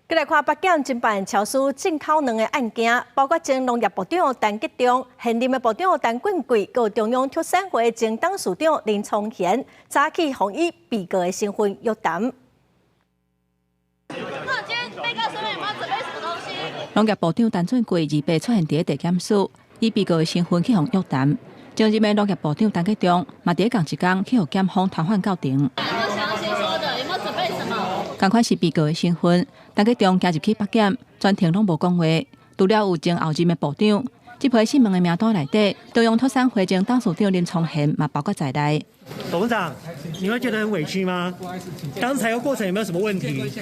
閣來看北檢偵辦超輸進口卵的案件，包括前農業部長陳吉仲、現任的部長陳俊貴，閣有中央畜產會前董事長林聰賢，早起予以被告的身份約談。那今天被告身份有沒有準備什麼東西？農業部長陳俊貴二八出現佇地檢署，以被告的身份去予約談。前任的農業部長陳吉仲嘛佇仝一工去予檢方傳喚到庭。有沒有想要先說的？有沒有準備什麼？仝款是被告的身份，陳吉仲行入去北檢，全程攏無講話。除了有前後任的部長，這批訊問的名單內底，中央畜產會前董事長林聰賢嘛包括在內。董事長，你會覺得很委屈嗎？剛才個過程有沒有什麼問題？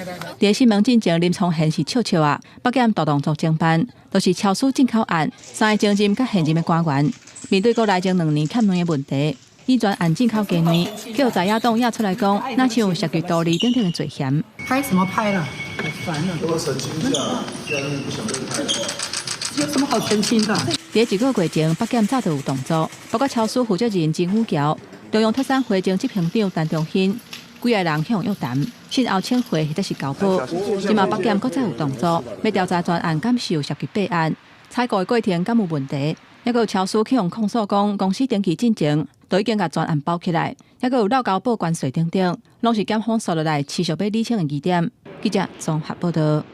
佇訊問進前，林聰賢是笑笑啊。北檢大動作偵辦，就是超輸進口案，三个前任佮現任的官員，面對國內前2年欠卵的問題，以全案進口雞卵，叫在野黨也出來講，若像涉及圖利等等的罪嫌。拍什麼拍啦？好煩啊！要不要澄清一下？既然你不想被拍的話。有什麼好澄清的？佇一個月前，北檢早就有動作，包括超輸負責人金宇橋、中央畜產會前執行長陳中興，幾个人予約談，訊後請回或者是交保。這馬北檢閣再有動作，欲調查全案，敢是有涉及弊案，採購的過程敢有問題？抑閣有超輸去予控訴講，公司登記進前就已經共全案包起來，抑閣有漏交報關稅等等，攏是檢方紲落來持續欲理清的疑點。記者綜合報導。